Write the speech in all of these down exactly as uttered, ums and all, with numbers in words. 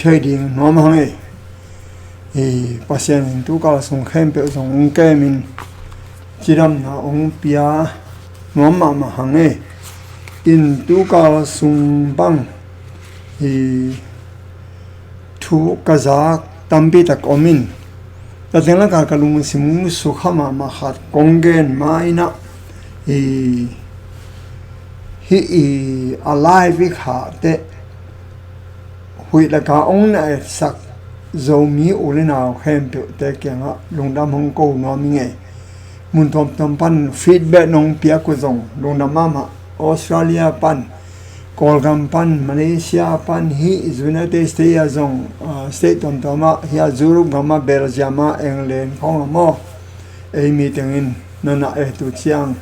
thei ding nuam hang e. I Pasian in tukal sung khempeuh zong hong kemin cidamna hong pia nuam mahmah hang e. In tukal sung bang i thu ka zak tampi tak om in, tateng lakah ka lungsim sukha mahmah khat kong gen ma inah, i hih i a live i khah teh huih laka ong na etsak Zomi u le nau khempeuhte kiangah lungdam hong ko nuam i ngei. Mun tuamtuam pan feedback nong piak uh zong lungdam mahmah. Australia pan, Kawlgam pan, Malaysia pan, hih United States ah zong, ah, state tuamtuam ah, hih a Europe gam ah, Belgium ah, England khawng ah maw, ei mi tengin na na et uh ciang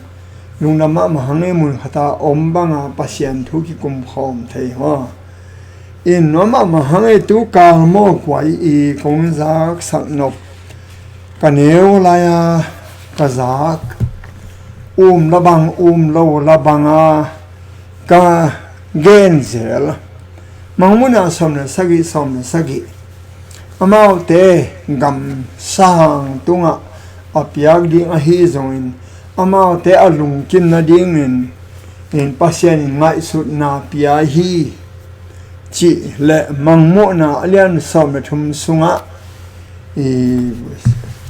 lungdam mahmah hang e. Mun khat a om banga Pasian thu kikum khawm thei maw. In nuam mahmah hang e. Tukal maw kuai i kong zaksak nop ka neu lai-a ka zak, um la bang um lo la banga ka gen zel. Mangmuna sawm le sagih, sawm le sagih, amaute gam sahang tungah a piak ding ahi zongin, amaute a lungkim nadingin in Pasian in ngaihsutna pia hi cih le Mangmuhna a lian sawm le thum sungah i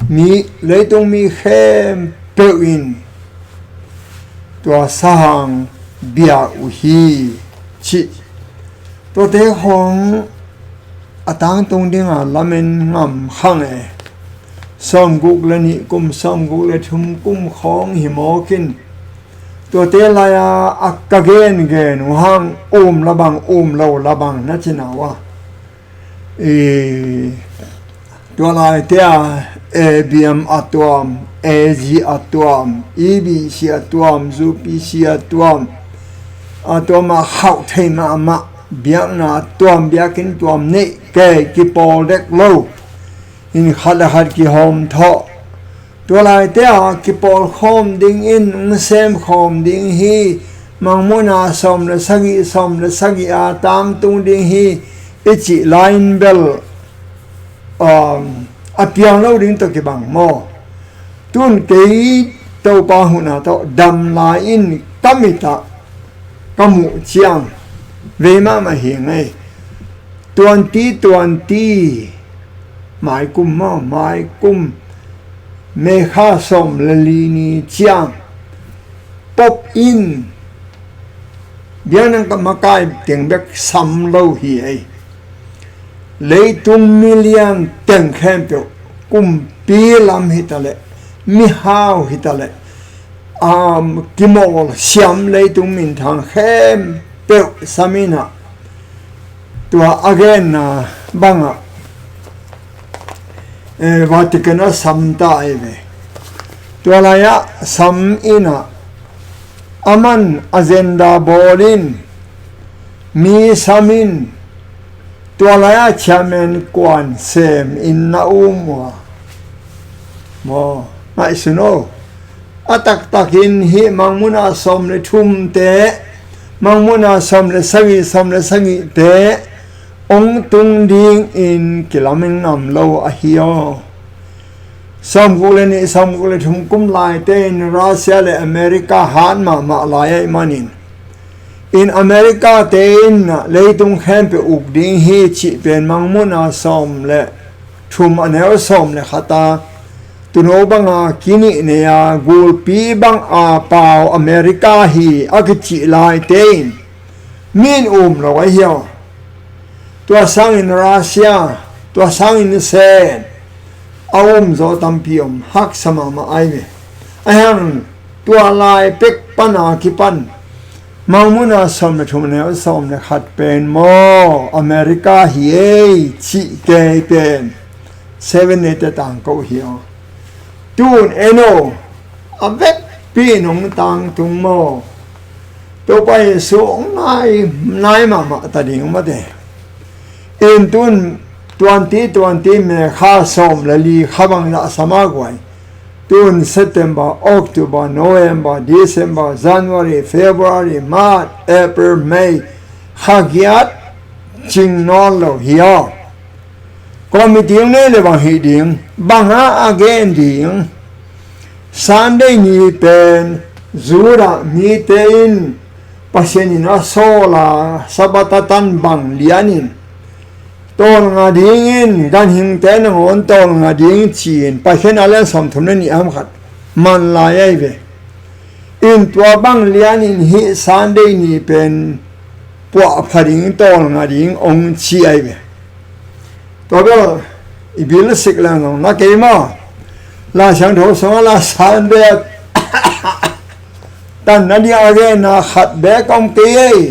mi, leitung mi khempeuh in tua sahang bia uh hi cih, tuate khawng a tangtung dinga lamen ngam kha ngei. Sawmguk le nih kum, sawmguk le thum kum khawng hi mawk in, tuate lai-a a ka gengen uh hang, um la bang um lo la bang na cina uh a, i tua laite a A B M a tuam, A G a tuam, E B C a tuam, U P C a tuam, a tuam a khauh thei mahmah, biakna a tuam, biakinn tuam neih kei, kipawl dek lo in khat le khat kihawm thawh. Tua laite a kipawl khawm dingin, hong sem khawm ding hi, Mangmuhna sawm le sagih, sawm le sagih a tangtung ding hi i cih lai-in bel, um, a piang lo ding tawh kibang maw. Tun kei Topa huhna tawh dam lai-in ka mit ah ka muh ciang vei mahmah hi ngei. Tuanti, tuanti, maikum maw, maikum May kha sawm le li ni ciang pop in biakna makai teng bek sam lo hi ei. Leitung milian teng khempeuh, kumpi lam hi ta leh, mihau hi ta leh, um, kimawl siam leitung minthang khempeuh sam in ah, tua a genna bangah, eh, Vatican ah sam ta ei ve. Tua lai-ah sam in ah, aman agenda bawl in, mi sam in, tua lai-ah chairman kuan sem in na um uh a. Maw, ngaihsun o. A taktakin hih Mangmuhna sawm le thumte, Mangmuhna sawm le sagih, sawm le sagihte hong tung dingin kilamen ngam lo ahi aw. Sawmguk le nih, sawmguk le thum kum laite in Russia le America hat mahmah lai ahih manin, in America te in leitung khempeuh uk ding hi cih pen Mangmuhna sawm le thum a neu sawm le khat a, tuuno banga kinih nei a, gulpi banga pau America hi a kicih laite in mi in um lo ahi aw. Tua sangin Russia, tua sangin Sen a um zaw tampi om, haksa mahmah ai ve. Ahi hang tua lai pek pana kipan Mangmuhna sawm le thum neu sawm le khat pen maw America hi ei cih kei pen Seven Day te tangko hi aw. Tun en o, a vekpi in hong tangtung maw. Topa Jesu hong nai, nai mahmah ta ding mate. In tun twenty twenty May kha sawm le li kha bang lah sam a guai. Tun September, October, November, December, January, February, March, April, May, kha giat cing nawn lo hi aw. Committee nei le bang hih ding, bang a a gen ding. Sunday ni pen Judah mite in Pasian in a sawl a Sabbath a tan bang lianin tawlnga dingin ganhingte nangawn tawlnga ding ci-in Paikhiatna lian sawmthum le nih a khat man lai ahi ve. In tua bang lianin hih Sunday ni pen puahpha ding tawlnga ding ong ci ahi ve. Tua bel i bil sik leng zong na kei maw? Lai Siangtho sungah la Sunday tan na ding a genna khat bek om kei ei.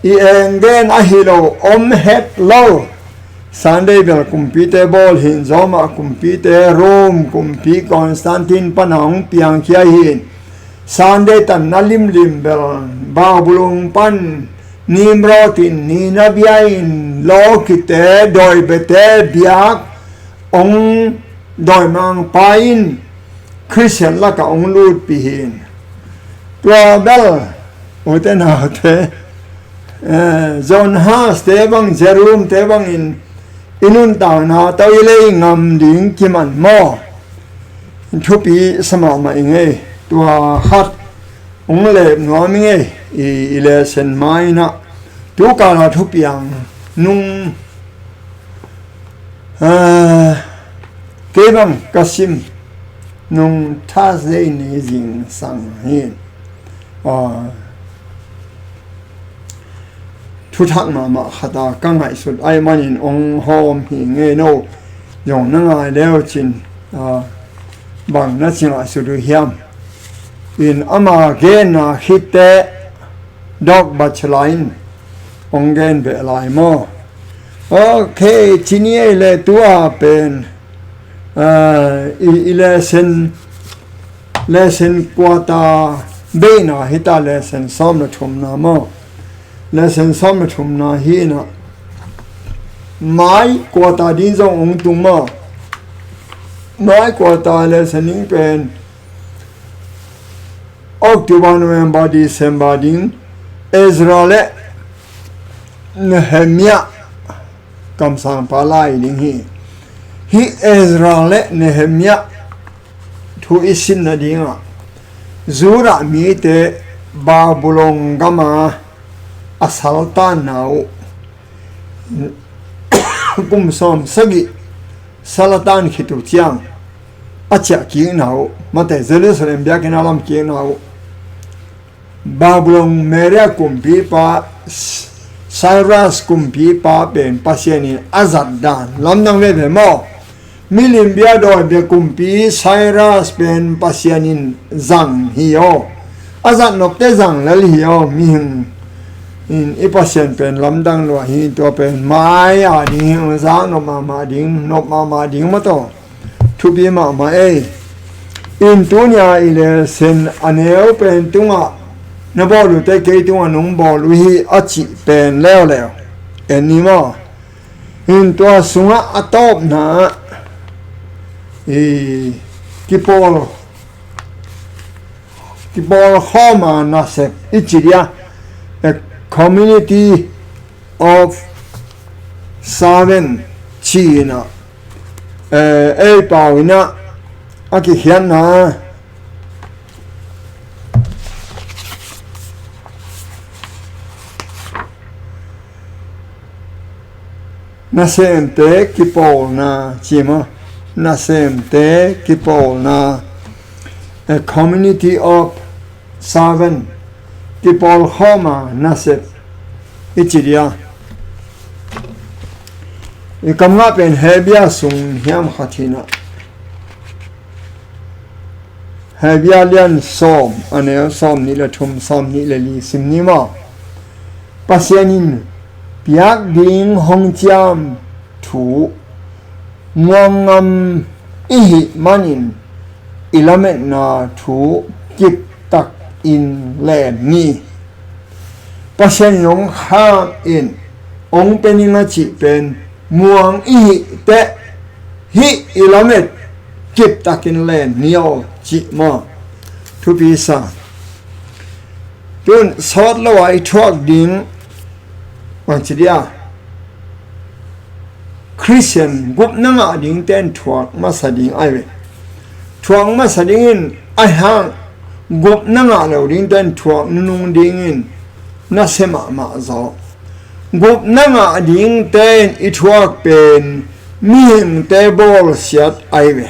I eng gen ahi lo om het lo. Sunday bel kumpite bawl hin zawmah kumpite Rome kumpi Constantine pana hong piangkhia hin. Sunday tanna limlim bel Babylon pan Nimrod in nina bia in lawkite dawibete biak ong dawimangpa in Christian lakah ong lutpih hin. Tua bel ute naute, eh, John Huss te bang, Jerome te bangin i nuntakna tawh i lei ngam ding kiman maw? Thupi sa mahmah i ngei. Tua khat ong lep nuam i ngei. I, i lesen mainah tu kala thupiang nung, ah, kei bang ka sim nung Thursday ni zingsang hi. Ah, thuthak mahmah khata ka ngaihsut ai manin ong hawm hi ngei no. Zong na ngai leu cin, ah, bang na ci ngaihsut uh hiam? In ama genna khitte Doc Batchelor in ong gen beh lai maw? Ok, ci ni ei le tua pen, ah, i, i lesen, lesen kuata beina hita lesen sawm le thumna maw? Lesen sawm le thumna hina mai kuata ding zong ong tung maw? Mai kuata lesen ding pen October, November, December ding Ezra le Nehemiah kamsangpa lai ding hi. Hih Ezra le Nehemiah thu i sinna dingah Judah mite Babylon gama a saltanna uh kum sawm sagih salatan khit uh ciang a ciah kikna uh, mate Jerusalem biakinn a lam kikna uh. Babylon Media kumpipa Cyrus kumpipa pen Pasian in a zat dan lamdang veve maw? Milim bia dawi bia kumpi Cyrus pen Pasian in zang hi aw. A zat nopte zang lel hi aw. Mihing in i Pasian pen lamdang lua hi. Tua pen mai a ding hi, zak nop mahmah ding, nop mahmah ding maw taw. Thupi mahmah ei. In tunia i lesen a neu pen tungah na bawl uhte kei tungah nong bawl uh hi a cih pen leuleu en ni maw? In tua sungah a tawpna i kipawl, kipawl khawma nasep i ci dia, a community of servant ci-inah, eh, ei pau inah a kikhiatna nasemte kipawlna ci maw? Nasemte kipawlna, a community of servant, kipawlkhawma nasep i ci dia. I kamngah pen Hebia sung hiam khat hinah. Hebia lian sawm a neu sawm nih le thum, sawm nih le li sim ni maw? Pasian in piak ding hong ciam thu muang ngam i hih manin i lametna thu kiptakin len ni. Pasian in hong kham in hong pe ning a cih pen muang i hih teh hih i lamet kiptakin len ni aw cih maw? Thupi sa. Tun sawt lo a i thuak ding bangci dia. Khristian gupna ngah dingte in thuak masa ding ahi ve. Thuak masa dingin ahi hang gupna ngah lo dingte in thuak nunung dingin nasia mahmah zaw. Gupna ngah dingte in i thuak pen mihingte bawlsiat ahi ve.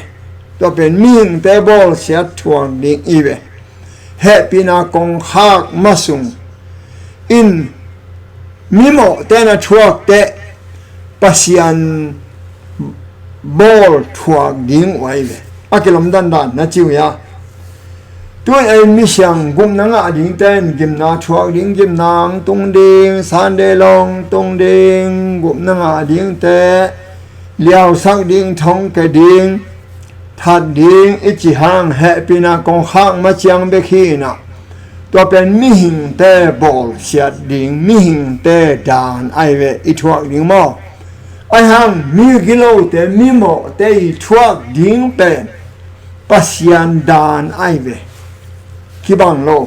Tua pen mihingte bawlsiat thuak ding i ve. Hehpihna kongkhak masung in mimawhte na thuak teh Pasian bawl thuak ding uh ahi ve. A kilamdandan na ci uh hia? Tun ei misiang gupna ngah dingte in gimna thuak ding, gimna hong tung ding, Sunday law hong tung ding, gupna ngah dingte liausak ding, thongkia ding, that ding i ci hang hehpihna kongkhak ma ciang bek hi inah, tua pen mihingte bawlsiat ding, mihingte daan ahi ve i thuak ding maw? Ahi hang mi gilote, mimawhte i thuak ding pen Pasian daan ahi ve. Kibang lo.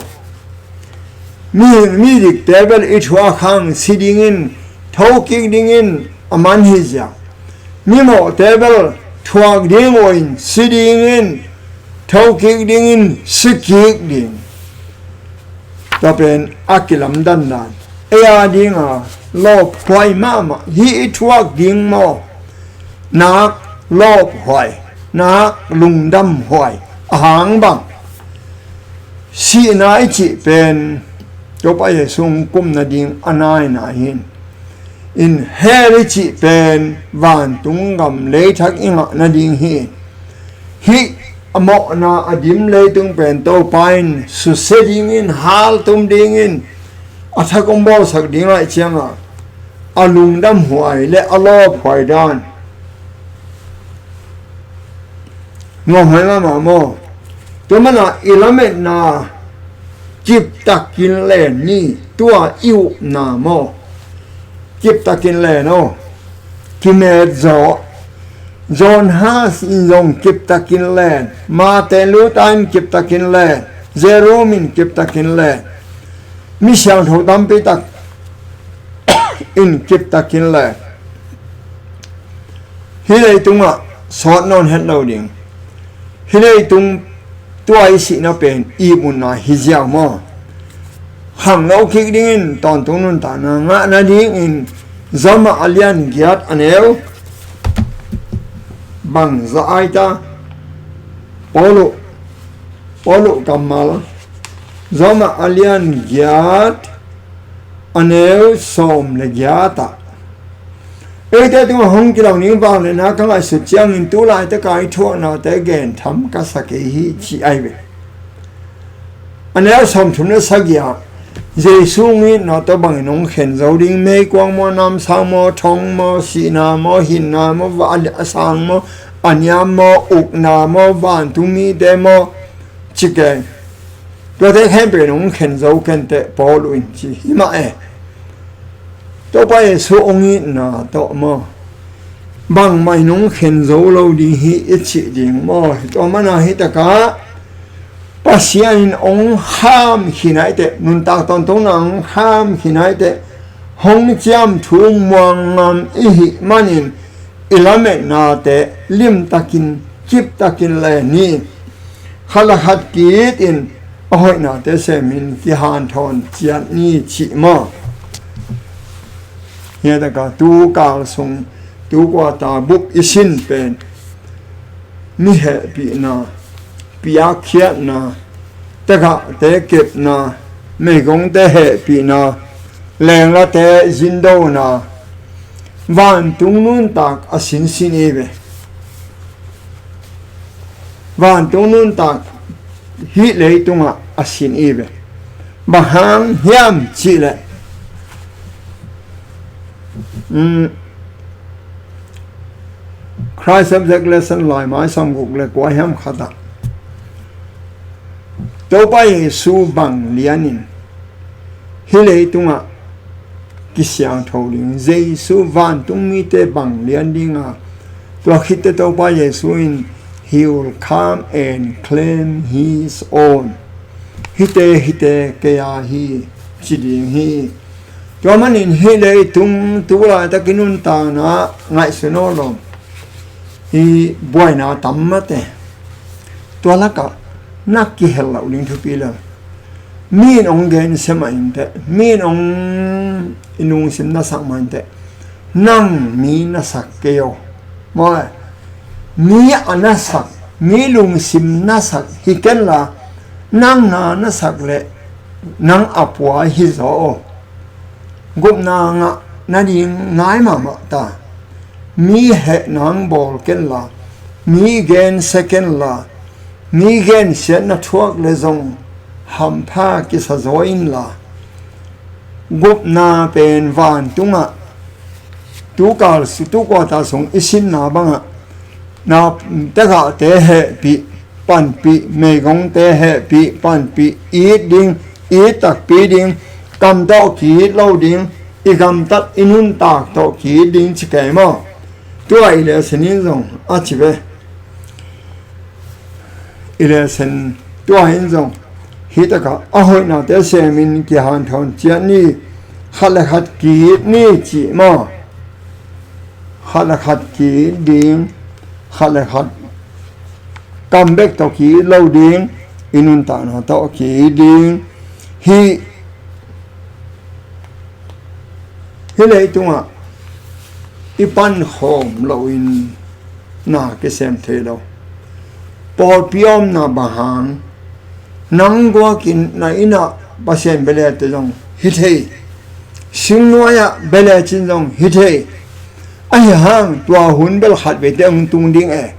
Mihing midikte bel i thuak hang si dingin, thokik dingin a man hi ziau. Mimawhte bel thuak ding uh in si dingin, thokik dingin, sikik ding. Tua pen a kilamdandan. Ei a dinga lawphuai mahmah hi i thuak ding maw? Nak lawphuai, nak lungdamhuai. A hang bang? Sihna i cih pen Topa Jesu hong kum nading a naina hi in, hell i cih pen vantung gam leithak i ngah nading hi in, hih a mawhna a dim leitung pen Topa in susia dingin, haltum dingin, a thak hong bawlsak ding ahih ciangah a lungdamhuai le a lawphuai dan nuamhuai mahmah maw? Tua mana i lametna kiptakin len ni, tua i upna maw? Kiptakin len aw. Kimet zaw. John Huss in zong kiptakin len. Martin Luther in kiptakin len. Jerome in kiptakin len. Mi siangtho tampi tak in kiptakin len. Hih leitungah sawt nawn het lo ding. Hih leitung tua i sihna pen i munna hi ziau maw? Khangno kik dingin tawntung nuntakna ngah nadingin Roma a lian giat a neu bangzah ai ta? Paulu, Paulu kammal Roma a lian giat a neu sawm le giat ah eite tungah hong kilawm ding vangliatna ka ngaihsut ciangin tu laitaka i thuaknate gentham ka sa kei hi ci ahi ve. A neu sawmthum le sagih ah Jesu hong itna tawh bangin hong khen zo ding, meikuang maw, namsau maw, thong maw, sihna maw, hinna maw, va a sang maw, a niam maw, ukna maw, vantung mite maw, ci keng. Tuate khempeuh in hong khen zo kenteh Paulu in ci hi mah e. Topa Jesu hong itna tawh maw bangmah in hong khen zo lo ding hi i cih ding maw? Tua mana hih takah Pasian in hong kham khin aiteh, nuntak tawntungna hong kham khin aiteh, hong ciamthu muang ngam i hih manin i lametnate limtakin, kiptakin len ni. Khat le khat kitin a hoihnate semin kihanthawn ciat ni cih maw? Hiataka tu kal sung, tu kuata bup i sin pen mi hehpihna, piakkhiatna, tagahte kepna, meigongte hehpihna, lenglate zindona, vantung nuntak a sinsin i ve. Vantung nuntak hih leitungah a sin i ve. Bang hang hiam cihleh, um, Christ Object Lesson laimai sawmguk le kua hiam khatah Topa Jesu bang lianin hih leitungah kisiangtho ding, Jesu vantung mite bang lian dinga, tua khitte Topa Jesu in he will come and claim his own. Hihte, hihte kei a hi ci ding hi. Tua manin hih leitung tu laitak i nuntakna ngaihsun aw lawm. I buaina tam mate. Tua lakah na kihel loh ding thupi lo. Mi in hong gensia mah inteh, mi in hong i lungsim na sak mah inteh, nang mi na sak kei aw. Maw le, mi a na sak, mi lungsim na sak hi kenla, nang na na sak leh nang a pua hi zaw aw. Gupna ngah nading ngai mahmah ta. Mi heh nang bawl kenla, mi gensia kenla, mi gensiatna thuak le zong hampha kisa zaw inla. Gupna pen vantungah tukal tukua ta sung i sinna bangah na tagahte hehpih panpih, meigongte hehpih panpih, it ding, it takpi ding, kam tawh ki-it lo ding, i gamtat i nuntak tawh ki-it ding ci kei maw? Tua i lehsen in zong a ci ve. I lehsen tua in zong hih takah a hoihnate semin kihanthawn ciat ni, khat le khat ki-it ni cih maw? Khat le khat ki-it ding, khat le khat kam bek tawh ki-it lo ding, i nuntakna tawh ki-it ding. Hih, hih leitungah i pankhawm loin na kisem thei lo. Pawlpi omna bang hang, nang guakin na innah Pasian bia lete zong hi thei. Singnuai-ah bia lecin zong hi thei. Ahi hang tua hun bel khat veite hong tung ding e.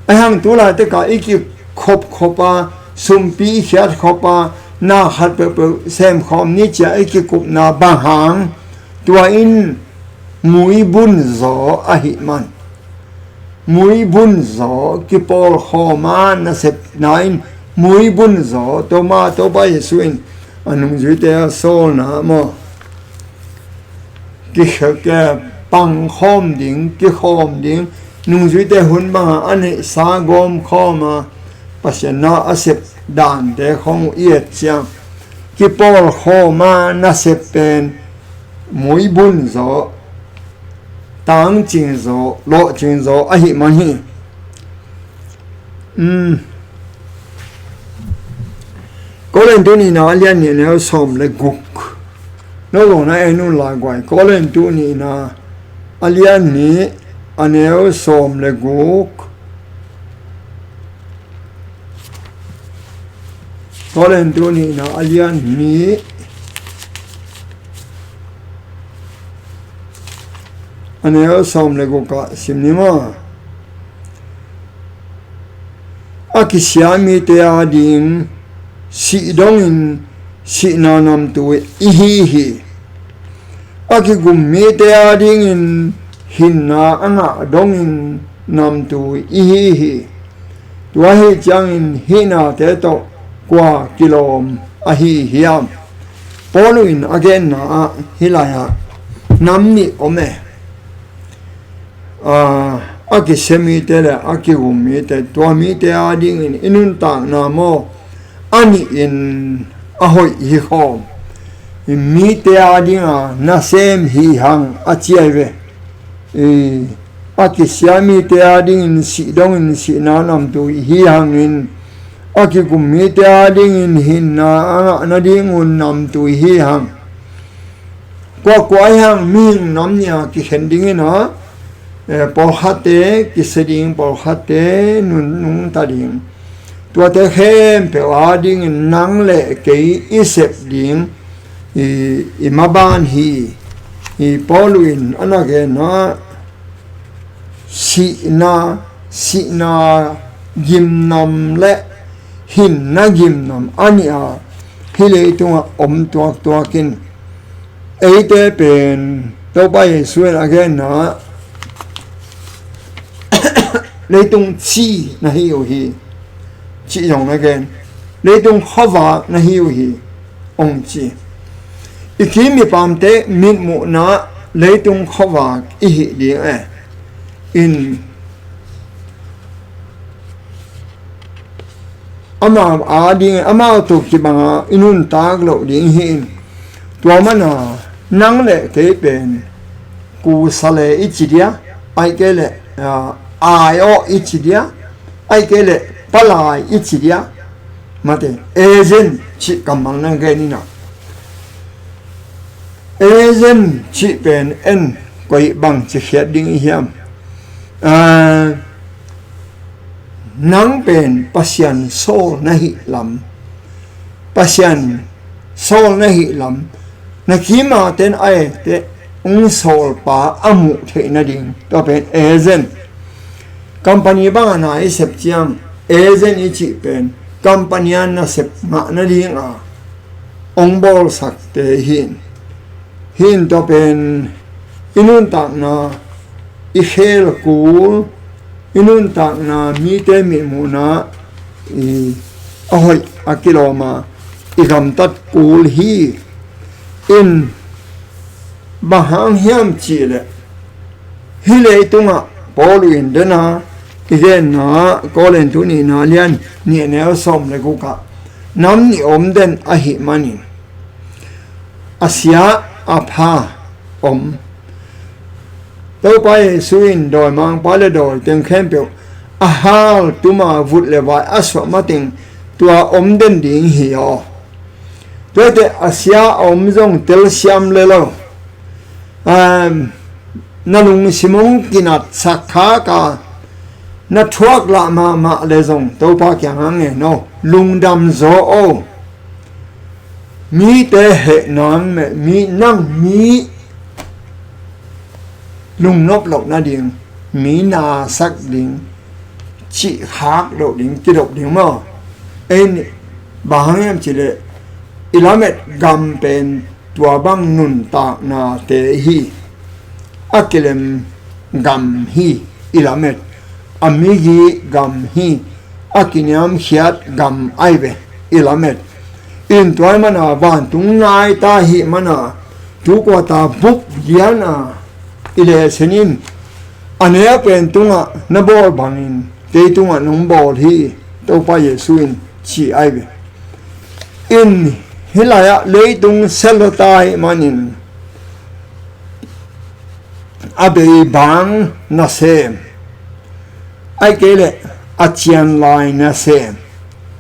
Ahi hang tu laitakah i kikhop khop a, sumpi i khiat khop a, na khat peuhpeuh semkhawm ni cia i kikupna bang hang, tua in muibun zaw ahih man. Muibun zaw kipawlkhawm a, nasepna in muibun zaw, Topa, Topa Jesuh in a nungzuite a sawlna maw, kikhek e, pangkhawm ding, kikhawm ding, nungzuite hun bangah a neihsa gawmkhawm a, Pasian na a sep dante khawng uh i et ciang, kipawlkhawm a nasep pen muibun zaw, tangcing zaw, lawhcing zaw ahih man hi. Um, Korintu nihna a lian nih a neu sawm le guk. No lawngna en un la guai. Korintu nihna a lian nih a neu sawm le guk. Korintu nihna a lian nih a neu sawm le guk ah sim ni maw. A kisia mite ading sih dongin sihna namtui ihi hi. A kigum mite adingin hinna a ngah dongin namtui ihi hi. Tua ahi ciangin hih nate tawh kua kilawm ahi hiam? Paul in a genna ah hih lai-ah nam nih om e. A, a kisia mite le a kigum mite, tua mite adingin i nuntakna maw, a nihin a hoih hi khawm. Mite adinga nasem hi hang a ci ahi ve. I, a kisia mite adingin sih dongin sihna namtui hi hangin, a kigum mite adingin hinna a ngah nadingun namtui hi hang. Kuakua ahi hang mihing nam nih a kikhen dingin a, eh, pawlkhatte kisia ding, pawlkhatte nun, nungta ding. Tuate khempeuh adingin nang le kei i sep ding i, i maban hi. I Paul in a na genna sihna, sihna gimnam le hinna gimnam a nih a, hih leitungah om tuaktuak in. Eite pen Topa Jesuh in a genna leitung ci na hi uh hi, cih zong na gen. Leitung khuavak na hi uh hi, hong ci. I kim i pamte mitmuhna leitung khuavak i hih ding e. In amau ading, amau tawh kibanga i nuntak loh ding hi in. Tua mana Nang le kei pen kusa le i ci dia, ai kei le, ah, ai aw i ci dia, ai kei le palai i ci dia, mate, agent cih kammal na gen ina. Agent cih pen en koi bang ci khiat ding i hiam? Ah, nang pen Pasian sawl na hih lam, Pasian sawl na hih lam, na kimaten a ekte ung sawlpa a muh theih nading, tua pen agent. Company bang a na i sep ciang, agent i cih pen company a nasep ngah nading a ong bawlsakte hi. Hi in tua pen i nuntakna i khel kul, i nuntakna mite mihmuhna i a hoih a kilawm a i gamtat kul hi. In bang hang hiam cihleh, hih leitungah Paul in dena i genna Korintu nihna lian nih a neu sawm le gukah nam nih om den ahih manin, a sia a pha om. Topa Jesu in dawimangpa le dawiteng khempeuh a hal tuma vut le vai a suah mateng tua om den ding hi aw. Tuate a sia a om zong telsiam le lo. Um, na lungsim hong kinatsak khak a, na thuak lah mahmah le zong Topa kiang hang ngen aw, lungdam zaw aw. Mite heh nang meh, mi nang mi lungnop loh nading, mi nasak ding, cih khak loh ding, kidop ding maw. Ei nih, bang hang hiam cihleh, i lamet gam pen tua bang nuntaknate hi. A kilem gam hi i lamet, a migi gam hi, a kiniamkhiat gam ai ve i lamet. In tua ahih mana vantung nai ta ahih mana, tu kuata bup lian a i lehsen in a neu pen tungah na bawl bangin kei tungah nong bawl hi, Topa Jesu in ci ai ve. In hih lai-ah leitung sel lo ta ahih manin a beibang nasem, ai kei leh a cianlai nasem,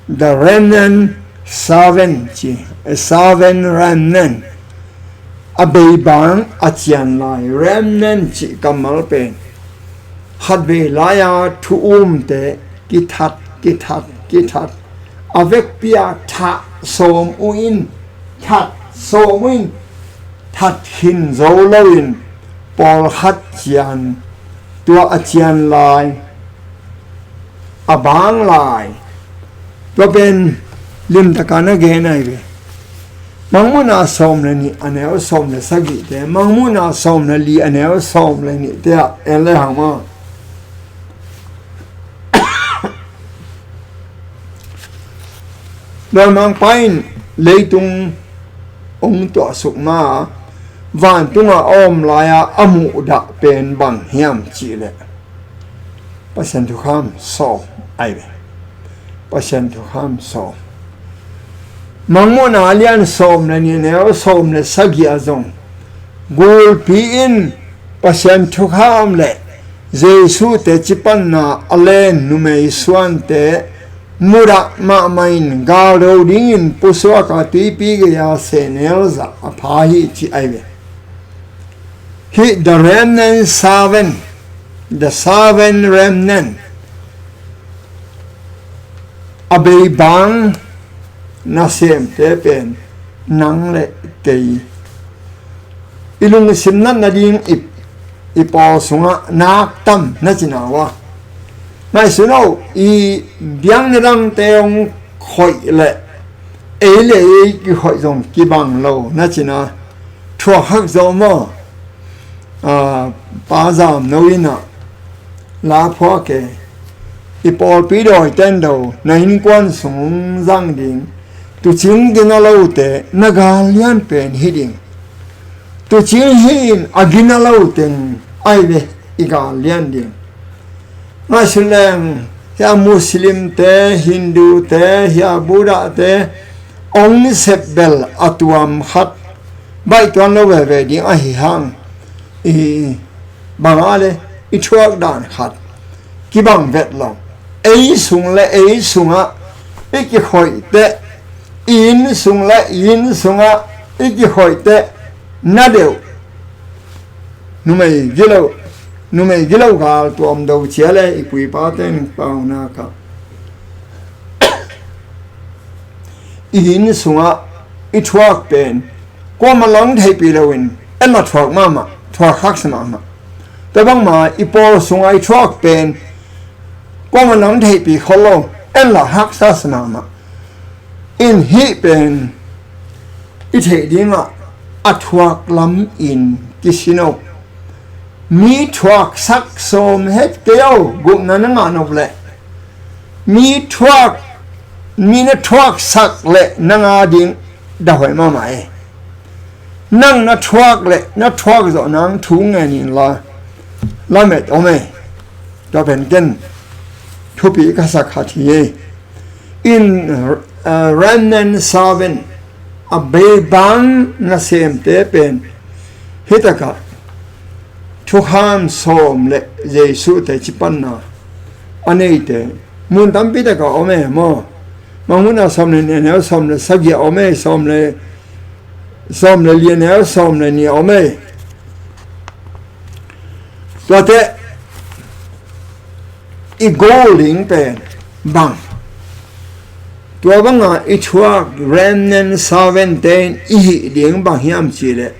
the remnant servant ci, a servant remnant, a beibang a cianlai remnant cih kammal pen khatvei lai-a thu umte kithat, kithat, kithat, a vekpi-a thah sawm uh in, that sawm uh in, that khin zo loin pawlkhat cian, tua a cianlai, a banglai, tua pen limtaka na gen ai ve. Mangmuhna sawm le nih a neu sawm le sagihte, Mangmuhna sawm le li a neu sawm le nihte ah en le hang maw. Lawimangpa in leitung hong tuahsuk ma, vantungah a om lai-a a muhdah pen bang hiam cihleh, Pasian thukham sawm ai ve. Pasian thukham sawm. Mangmuhna lian sawm le nih neu sawm le sagih ah zong gulpi in Pasian thukham le Jesu teci panna a len numei suante mudah mahmah in galdo dingin pusuak a tuipi gei-a sehnel zah a pha hi ci ai ve. Hih the remnant servant, the servant remnant, a beibang nasemte pen nang le kei. I lungsim natna ding i, i pawl sungah nak tam na cina uh a. Ngaihsun aw, i biakna dangte hong khoih leh ei le ei kikhoih zong kibang lo na cina. Thuak hak zo maw? Ah, Pa Zam No in ah la phuak e. I pawlpi dawi tendo na innkuan sung zang ding. Tuucing gina lote na gal lian pen hi ding. Tuucing hi in a gina lo teng ai ve i gal lian ding. Ngaihsun leng, hia Muslimte, Hindute, hia Buddhate hong sepbel a tuam khat baih tuan lo veve ding ahi hang, i bang a le i thuak dan khat kibang vet lo. Ei sung le ei sungah i kikhoih teh, i inn sung le i inn sungah i kikhoih teh na deuh. Numei gilo, numei gilo gal tuam do cia le i pu i pa ten paunak ah i inn sungah i thuak pen kuamah nang theihpih loin en la thuak mahmah, thuak haksa mahmah. Tua bangmah i pawl sungah i thuak pen kuamah nang theihpih khol lo, en la haksa sa mahmah. In hih pen i theih dingah a thuak lam in kisin lo. Mi thuaksak sawm het kei o, gupna na ngah nop leh. Mi thuak, mi na thuaksak leh na ngah ding dah hoih mahmah e. Nang na thuak leh na thuak zawh nang thu ngen inla, lamet om e. Tua pen ken thupi ka sak khat hi e. In, uh, remnant servant, a beibang nasemte pen hitakah thukham sawm le Jesu te cipanna a neite mun tampi takah om e maw. Mangmuna sawm le nih a neu sawm le sagih a om e, sawm le, sawm le li a neu sawm le nih a om e. Tuate i goal ding pen bang? Tua banga i thuak remnant servant te in i hih ding bang hiam cihleh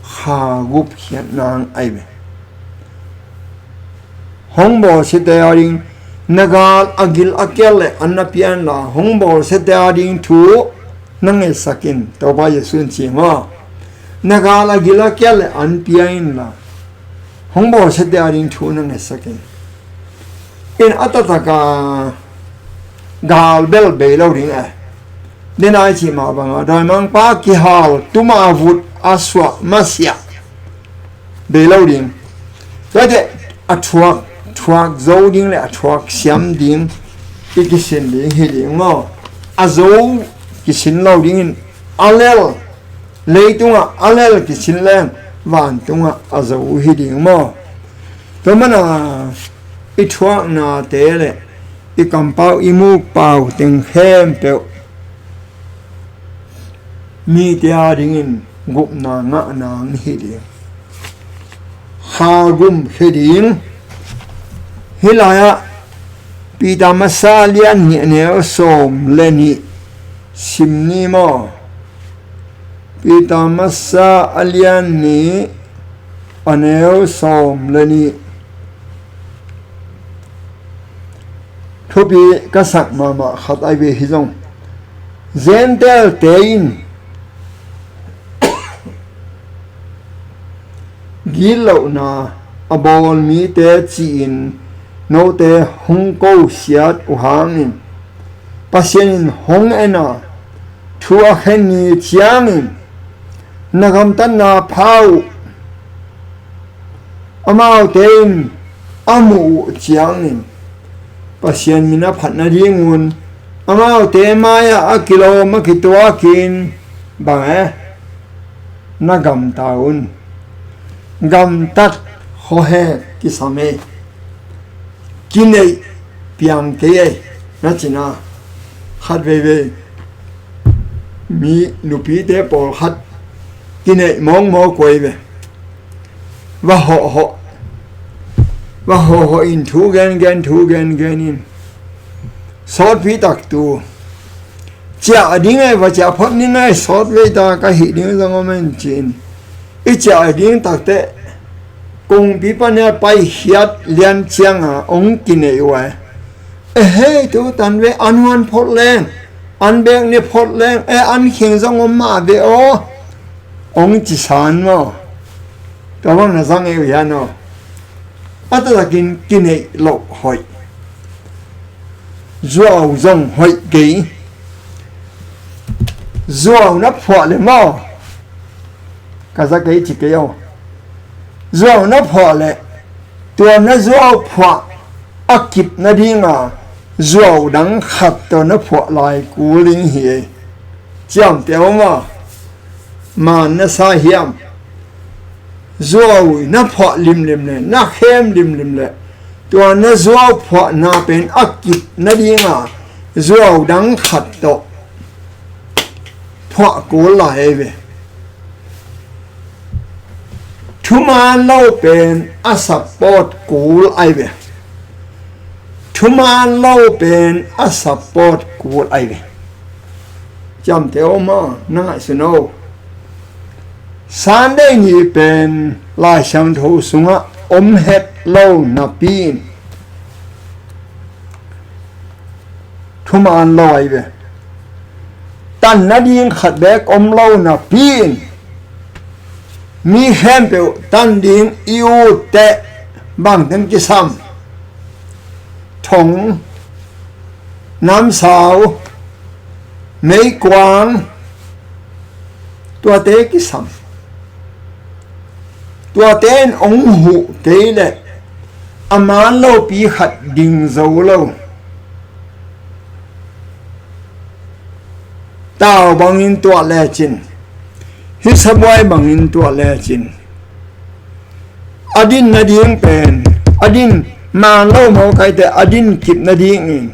kha gupkhiat nang ahi ve. Hong bawlsiate a ding na gal a gil a kial le an na pia inla, hong bawlsiate a ding thu na ngetsak in, Topa Jesu in ci maw. Na gal a gil a kial le an pia inla, hong bawlsiate a ding thu na ngetsak in. In a taktak a gal bel bei lo ding e. Denai cih mah banga dawimangpa kihal tuma vut a suah masiah bei lo ding. Tuate a thuak, thuak zo ding le a thuak siam ding i kisin ding hi ding maw. A zo kisin lo dingin a lel, leitungah a lel kisin leng vantungah a zo hi ding maw. Tua mana i thuaknate le i kampau i mukpau teng khempeuh mite a dingin gupna ngah nang hi ding. Kha gum hi ding. Hih lai-ah Peter masa lian nih a neu sawm le nih sim ni maw. Peter masa a lian nih a neu sawm le nih. Thupi ka sak mahmah khat ahi ve hi zong. Gentile-te in gitlohna a bawl mite ci-in note hong kosiat uh hangin Pasian in hong en a, thu a khen ni ciangin na gamtatna pha uh. Amaute in a muh uh ciangin Pasian min a phat nadingun amaute mai-ah a kilawm a kituakin bang e, na gamta un. Gamtat khuahek kisam e. Kineih piang kei e, na cina khat veivei mi nupite pawlkhat kineih mawkmawk uh ahi ve. Va hawhhawh, va hawhhawh in thu gengen, thu gengen in sawtpi taktu ciah ding e, va ciah phot ning e, sawt veita ka hih ding zong om en ci-in i ciah ding takteh kongpi pan a paikhiat lian cianga hong kineih uh a. E hei, tu tan ve, an huan phot leng, an bek ni phot leng, e an khing zong om mah ve aw, hong ci san maw. Tua bang na zang e uh hian aw. A taktakin kineih loh hoih. Zuau zong hoih kei. Zuau na phuah le maw. Ka za kei ci kei aw. Zuau na phuah le tua na zuau phuah a kip nadinga zuau dang khat tawh na phuah lai kul ding hi e. Ciamteh aw maw. man na sa hiam? Zuau na phuah limlim le na khem limlim le tua na zuau phuahna pen a kip nadinga zuau dang khat tawh phuah kul lai ahi ve. Thuman lo pen a support kul ahi ve. Thuman lo pen a support kul ahi ve. Ciamteh aw maw, na ngaihsun aw. Sunday ni pen Lai Siangtho sungah om het lo napi in thuman lo ahi ve. Tan nading khat beek om lo napi in mi khempeuh tan ding i ut teh bangteng kisam? Thong, namsau, meikuang, tuate kisam. Tuate in hong huh kei leh a man lopi khat ding zo lo. Tau bangin tuah lecin, hih sabuai bangin tuah lecin, a din nading pen, a din man lo mawk ahih teh a din kip nadingin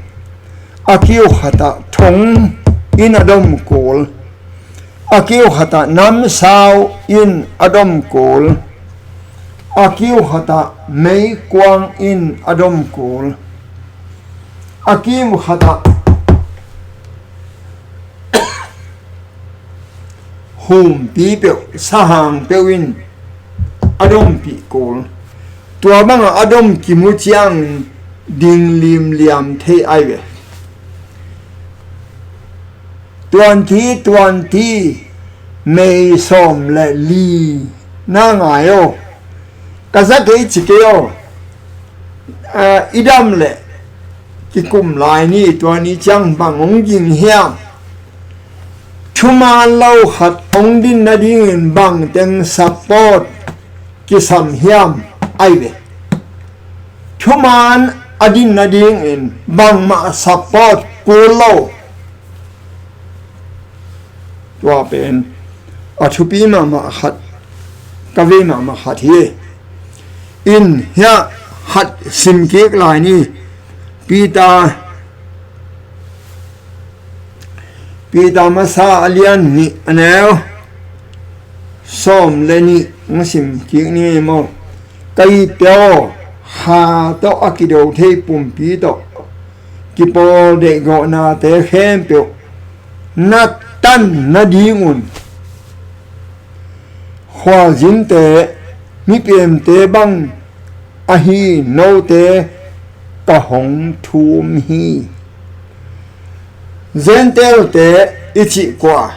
a kiu khatah thong in a dom kul, a kiu khatah namsau in a dom kul, a kiu khatah meikuang in a dom kul, a kiu khatah humpi peuh, sahang peuh in a dompih kul. Tua bangah a dom kimu ciang ding limliam thei ahi ve. Tuanti, tuanti, mei sawm le li na ngai aw. Ka za kei ci kei aw. Ah, i dam leh kikum lai ni, tua ni ciang bang hong ging hiam? Thuman lo khat hong din nadingin bangteng support kisam hiam? Ahi ve. Thuman a din nadingin bangmah support kul lo. Tua pen a thupi mahmah khat, ka vei mahmah khat hi. In hiah khat sim kik lai ni. Peter, Peter masa a lian nih a neu sawm le nih hong sim kik ni maw. Ka itte aw, kha tawh a kido thei pumpi tawh kipawl deihgawhnate khempeuh na tan nadingun khualzinte, mipiamte bang ahi note ka hong thum hi. Gentile-te i cih kua?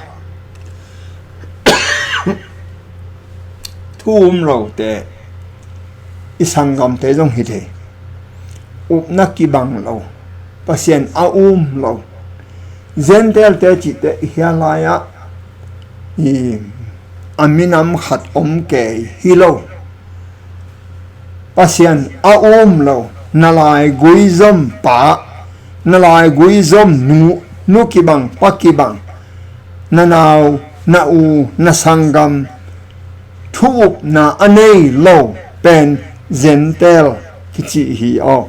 Thu um lote, i sanggamte zong hi thei. Upna kibang lo, Pasian a um lo. Gentile-te cihte i hia lai-ah i a minam khat om kei hi lo. Pasian a um lo, na laigui zom pa, na laigui zom nu, nu kibang, pa kibang, na nau, na u, na sanggam, thu upna a nei lo pen Gentile kici hi aw.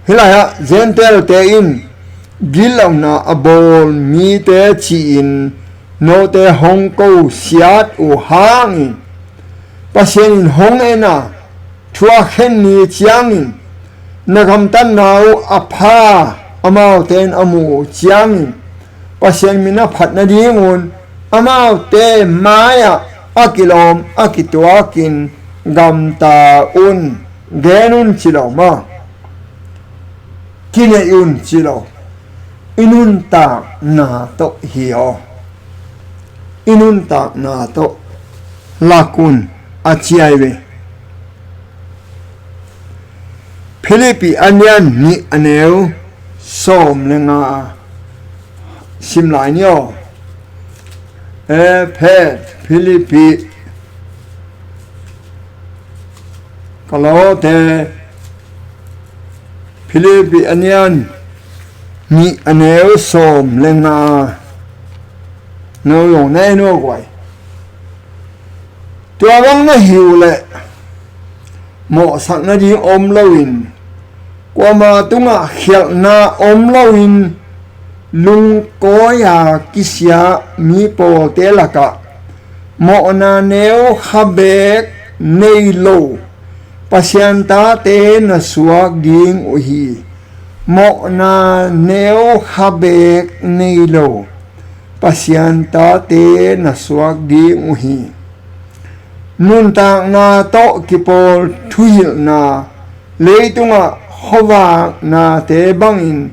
Hih lai-ah Gentile-te in gitlohna a bawl mite ci-in note hong ko siat uh hangin, Pasian in hong en a, thu a khen ni ciangin, na gamtatna uh a pha amaute in a muh uh ciangin, Pasian min a phat nadingun amaute mai-ah a kilawm a kituakin gamta un, gen un ci lo maw. Kineih un ci lo. I nuntakna tawh hi aw. I nuntakna tawh lak un a ci ahi ve. Philippi a lian nih a neu sawm le nga sim lai ni aw. Efesa, Philippi, Kolose, Philippi a lian nih a neu sawm le nga. No lo na en uh guai. Tua bang na hi uh leh mawhsak nading om loin, kuama tungah khialhna om loin, lungkawi-a kisia mi pawlte lakah mawhna neu kha beek nei lo Pasian tate na suak ding uh hi. Mawhna neu kha beek nei lo Pasian tate na suak ding uh hi. Nuntakna tawh kipawl thuhilhna, leitungah khuavaknate bangin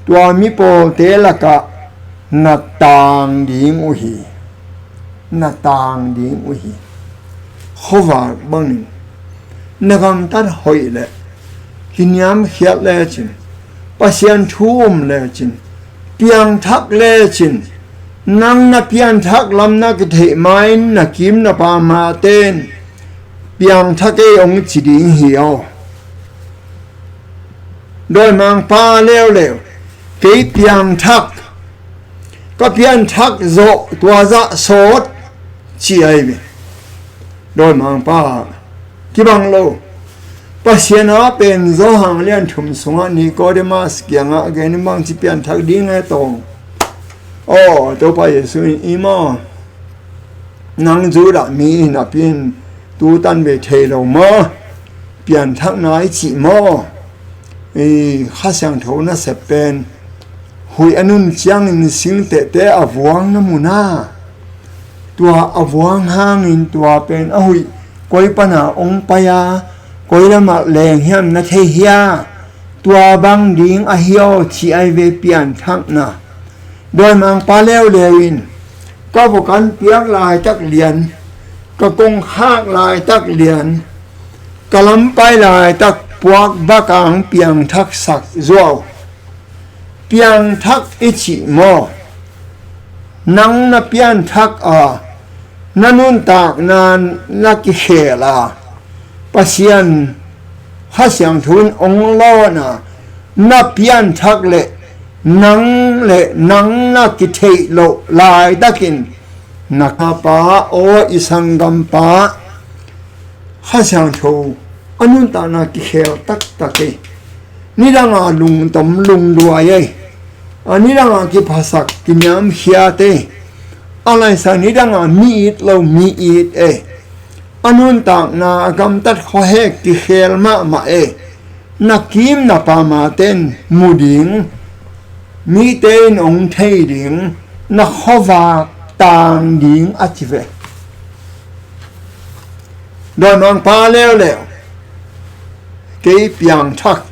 tua mi pawlte lakah na tang ding uh hi. Na tang ding uh hi. Khuavak bangin na gamtat hoih leh, kiniamkhiat lecin, Pasian thu um lecin, piangthak lecin, nang na pianthak lam na kitheih ma-in na kim na pamate in piangthak ei hong ci ding hi aw. Dawimangpa leuleu, kei piangthak, ka pianthak zawh tua zah sawt, ci ahi ve. Dawimangpa kibang lo. Pasian a pen Johan lian thum sungah Nikodemas kiangah a gen in bangci pianthak ding e tawng. Aw, Topa Jesu in, i maw, nang Judah mi hi napi in tutan ve thei lo maw? Pianthakna i cih maw? I Kha Siangtho nasep pen huih a nun ciangin singtehte a vuang na mu na. Tua a vuang hangin tua pen a huih koi pana hong pai a, koi lamah leng hiam na thei hia? Tua bang ding ahi aw, ci ahi ve pianthakna. Dawimangpa leuleu in, ka vok an piak laitak lian, ka kongkhak laitak lian, ka lampai laitak puak bakang piangthaksak zuau. Piangthak i cih maw? Nang na pianthak a, na nuntakna na kikhel a, Pasian Kha Siangtho in hong lawn a, na pianthak leh nang leh nang na kitheih loh laitakin na khapa aw, i sanggampa Kha Siangtho a nuntakna kikhel taktak e. Nidanga lungtom lungduai e. A nidanga kiphasak kiniamkhiat e. A laisa nidanga mi it lo mi it e. A nuntakna a gamtat khuahek kikhel mahmah e. Na kim na pamate in mu ding, mite in hong thei ding, na khuavak tang ding a ci ve. Dawimangpa leuleu, kei piangthak.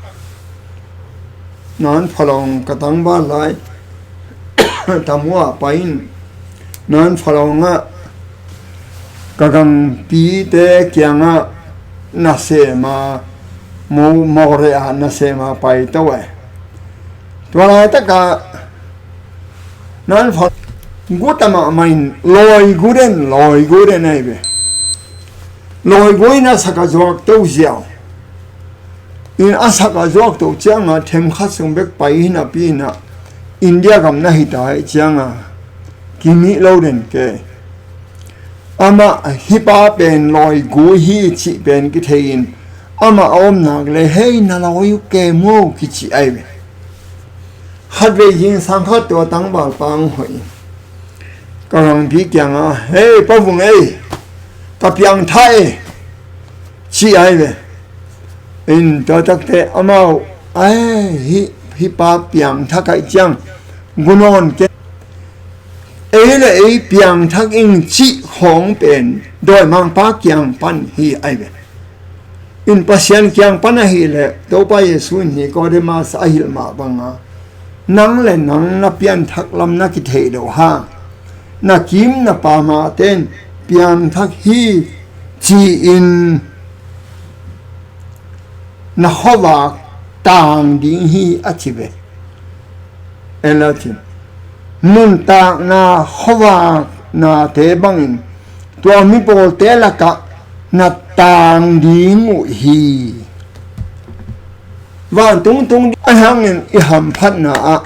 Nan phalawng ka tangval lai tamuah pai in, nan phalawngah ka gangpite kiangah nasema, mo-, Moreh ah nasema paito e. Tua laitakah nan phalawng guta mahmah in lawigu den, lawigu den ahi ve. Lawigu in a sak a zuak to ziau. In a sak a zuak to ciangah themkhat sung bek pai hi napi inah India gam na hita hi ciangah kimih lo den ke. Amah hih pa pen lawigu hi cih pen kithei in amah a om nak le hei na lawi uh ke maw kici ahi ve. Khatvei zingsang khat tua tangvalpa hong hoih in ka gangpi kiangah, "Hei Pa Vung ei, ka piangthak ei," ci ahi ve. In tua takte amau, "Ai, hih, hih pa piangthak ahih ciang gu nawn kei, ei le ei piangthak ing," cih khawng pen dawimangpa kiang pan hi ahi ve. In Pasian kiang pan ahih leh Topa Jesu in Nikodemas a hilh mah banga, "Nang le nang na pianthak lam na kitheih loh hang na kim na pamate in piangthak hi ci-in na khuavak tang ding hi," a ci ve. Elatin nuntakna khuavaknate bangin tua mi pawlte lakah na tang ding uh hi. Vantung tung ding a hangin i hamphatna ah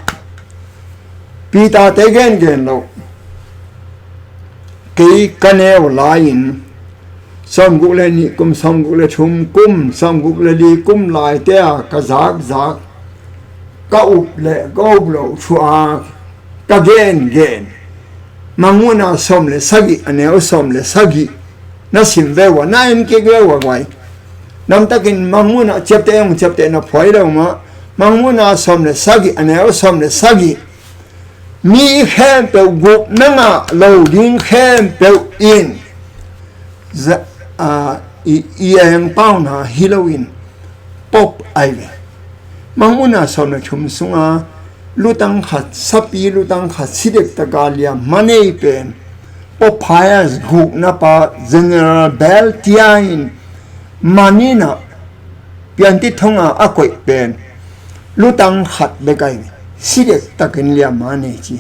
Peter-te gengen loh, Kei ka neu lai-in sawmguk le nih kum, sawmguk le thum kum, sawmguk le li kum laite a ka zakzak, ka up le ka up loh thu a ka gengen, Mangmuhna sawm le sagih, a neu sawm le sagih na sim ve ua, na en kik ve ua guai. Namtakin Mangmuhna ciapteh ung, ciapteh na phuai lo mah. Mangmuhna sawm le sagih, a neu sawm le sagih. Mi khempeuh gupna ngah lo ding khempeuh in za-, a, i, i engpauna hi loin pop ai ve. Mangmuhna sawm le thum sunga lutang khat, sapi lutang khat, si dektaka liamma nei pen Pope Pius gukna pa General Bell tia in Manila ah piantit thonga a koih pen lutang khat bek ai ve. Si dektakin liamma nei ci.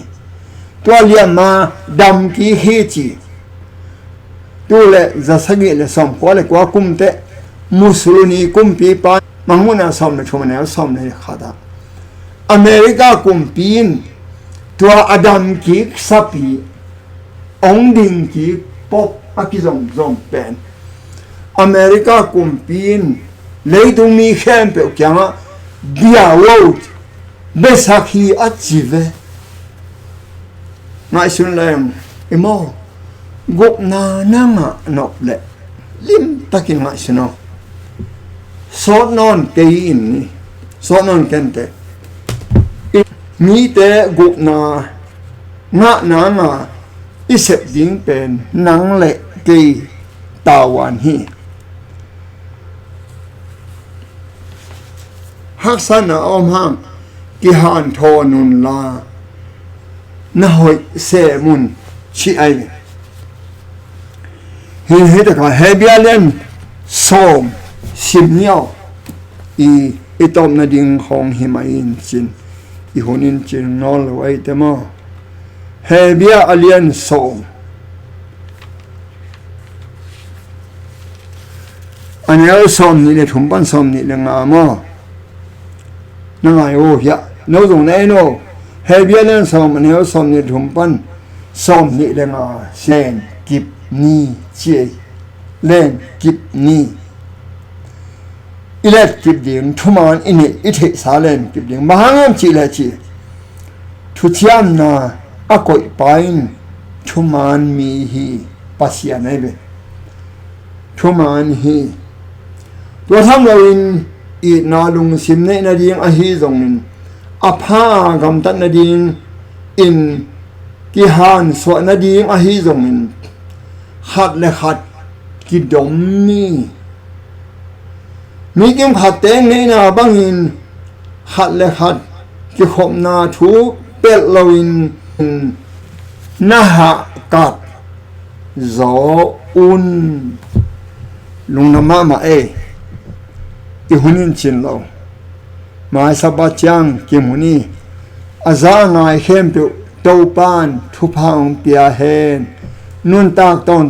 Tua liamma dam kik hi ci. Tu le za sagih le sawmkua le kua kum teh Mussolini kumpipa, Mangmuhna sawm le thum, a neu sawm le khat ah America kumpi in tua a dam kik sapi hong ding kik pop a kizomzom pen America kumpi in leitung mi khempeuh kiangah bia uh besak hi a ci ve. Ngaihsun leng i maw, gupna na ngah nop leh limtakin ngaihsun aw. Sawt nawn kei in ni, sawt nawn kei inteh. I mite gupna ngah nanga i sep ding pen nang le kei tavuan hi. Haksatna a om hang kihanthawn unla na hoih sem un ci ai ve. Hi, hi taka Hebru lian sawm sim ni aw. I, i tawpna ding khawng hi mah in cin, i hun in cin nawn lo ai te maw. Hebru a lian sawm, a neu sawm nih le thum pan sawm nih le nga maw. Na ngai uh hiah, no zong na en uh. Hebru a lian sawm, a neu sawm nih le thum pan sawm nih le nga, len kip ni ci ei. Len kip ni. I let kip ding, thuman i neih, i theihsa len kip ding. Bang hang hiam cih leh ci, thuciamna a koihpa in thuman mi hi, Pasian ahi ve. Thuman hi. Tua tham loin itna lungsim neih nading ahi zongin, a pha gamtat nadingin kihansuah nading ahi zongin, khat le khat kidom ni. Mi kim khat teng neihna bangin khat le khat kikhopna thu pelh loin na hahkat zaw un. Lungdam mahmah ei. I hun in cin lo. Mai Sabbath ciang kim hun hi. A za a ngai khempeuh Topa'n thupha hong pia hen. Nuntak tawn